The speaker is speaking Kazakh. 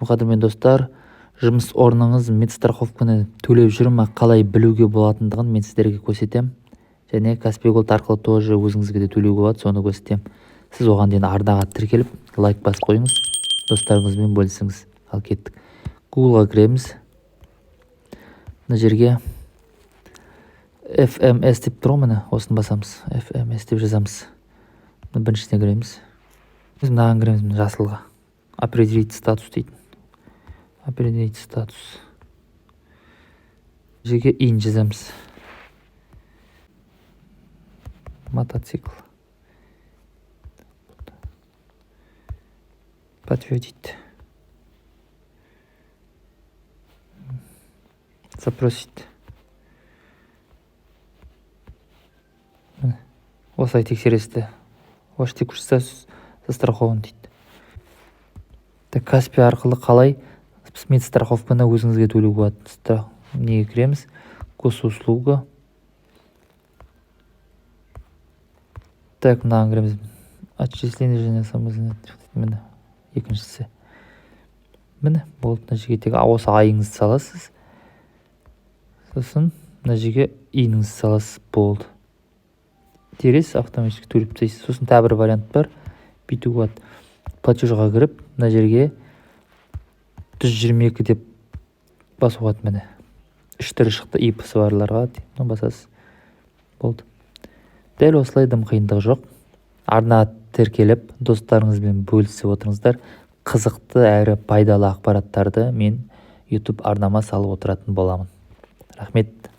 Қадірмен достар, жұмыс орныңыз медстраховканы төлеп жүр ма, қалай білуге болатындығын мен сіздерге көрсетемін. Және Каспи Голд арқылы тоже өзіңізге де төлеуге болады, соны көрсетемін. Сіз оған дейін арнаға тіркеліп, лайк басып қойыңыз, достарыңызбен бөлісіңіз. Ал кеттік. Google'ға кіреміз. Мына жерге FMS деп тұр ғой, міне, осыны басамыз. FMS деп жазамыз. Мына біріншісіне кіреміз. Біз мынаған кіреміз, мына жасылға. Определить статус дейтін. Определить статус. Жерге ИИН жазамыз. Мотоцикл. Подтвердить. Запросить. Міне, осылай тексересіздер. Ваш текущий статус застрахован дейді. Так, Каспи арқылы қалай медстраховканы өзіңізге төлеуге болады? Неге кіреміз? Госуслуга. Так, мынаған кіреміз. Отчисление және самозанятых. Міне, екіншісі. Міне, болды. Мына жерге тек осы айыңызды саласыз. Сосын мына жерге ИИНіңізді саласыз, болды. Тересіз, автоматически төлеп тастайсыз. Сосын тағы бір вариант бар. Бүйтуге болады. Платежға кіріп, мына жерге 122 деп басуға болады, міне. Үш түрі шықты, ИП-сы барларға, мына басасыз. Болды. Дәл осылай, дым қиындығы жоқ. Арна тіркеліп, достарыңызбен бөлісіп отырыңыздар. Қызықты әрі пайдалы ақпараттарды мен YouTube арнама салып отыратын боламын. Рахмет.